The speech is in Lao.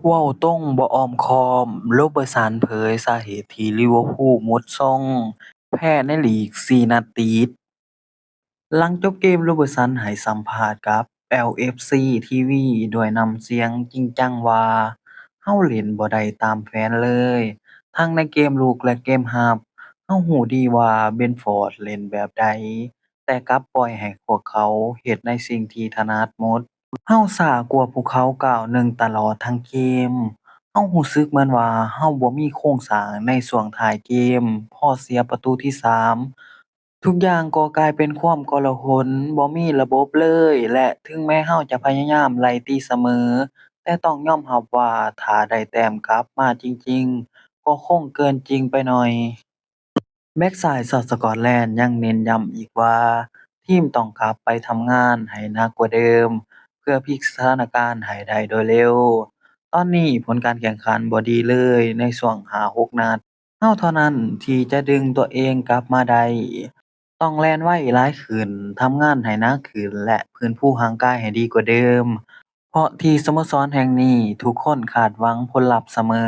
ເວົ້າຕົງບໍ່ອ້ອມຄ້ອມ, ໂຣເບີສັນເຜີຍສາເຫດທີ່ລິເວີພູລ໌ໝົດຊົງ ແພ້ໃນລີກສີ່ນັດຕິດ. ຫຼັງຈົບເກມ, ໂຣເບີສັນໃຫ້ສຳພາດກັບ ແອລ ເອັຟ ຊີ ທີ ວີ ດ້ວຍນ້ຳສຽງຈິງຈັງວ່າ, ເຮົາຫຼິ້ນບໍ່ໄດ້ຕາມແຜນເລີຍ, ທັງໃນເກມລຸກ ແລະ ເກມຮັບ. ເຮົາຮູ້ດີວ່າ ເບຣນຟອດ ເລ່ນແບບໃດ, ແຕ່ກັບປ່ອຍໃຫ້ພວກເຂົາເຮັດໃນສິ່ງທີ່ຖະໜັດໝົດ. ເຮົາຊ້າກວ່າພວກເຂົາກ້າວໜຶ່ງຕະຫຼອດທັງເກມ. ເຮົາຮູ້ສຶກເໝືອນວ່າເຮົາບໍ່ມີໂຄງສ້າງໃນຊ່ວງທ້າຍເກມ. ພໍເສຍປະຕູທີສາມ, ທຸກຢ່າງກໍກາຍເປັນຄວາມກໍລະຫົນ, ບໍ່ມີລະບົບເລີຍ ແລະ ເຖິງແມ້ເຮົາຈະພະຍາຍາມໄລ່ຕີສະເໝີ, ແຕ່ຕ້ອງຍອມຮັບວ່າຖ້າໄດ້ແຕ້ມກັບມາຈິງໆ ກໍຄົງເກີນຈິງໄປໜ້ອຍ. ແບັກຊ້າຍຊາວສະກອດແລນຍັງເນັ້ນຢ້ຳອີກວ່າ ທີມຕ້ອງກັບໄປທຳງານໃຫ້ໜັກກວ່າເດີມ ເພື່ອພິກສະຖານະການໃຫ້ໄດ້ໂດຍເລັວ. ຕອນນີ້ຜົນການແຂ່ງຂັນບໍ່ດີເລີຍໃນຊ່ວງຫ້າຫົກນັດ. ເຮົາເທົ່ານັ້ນທີ່ຈະດຶງຕົວເອງກັບມາໄດ້. ຕ້ອງແລ່ນໄວຫຼາຍຂຶ້ນ, ທຳງານໃຫ້ໜັກຂຶ້ນ ແລະ ຟື້ນຟູຮ່າງກາຍໃຫ້ດີກວ່າເດີມ, ເພາະທີ່ສະໂມສອນແຫ່ງນີ້ທຸກຄົນຄາດຫວັງຜົນລັບສະເໝີ.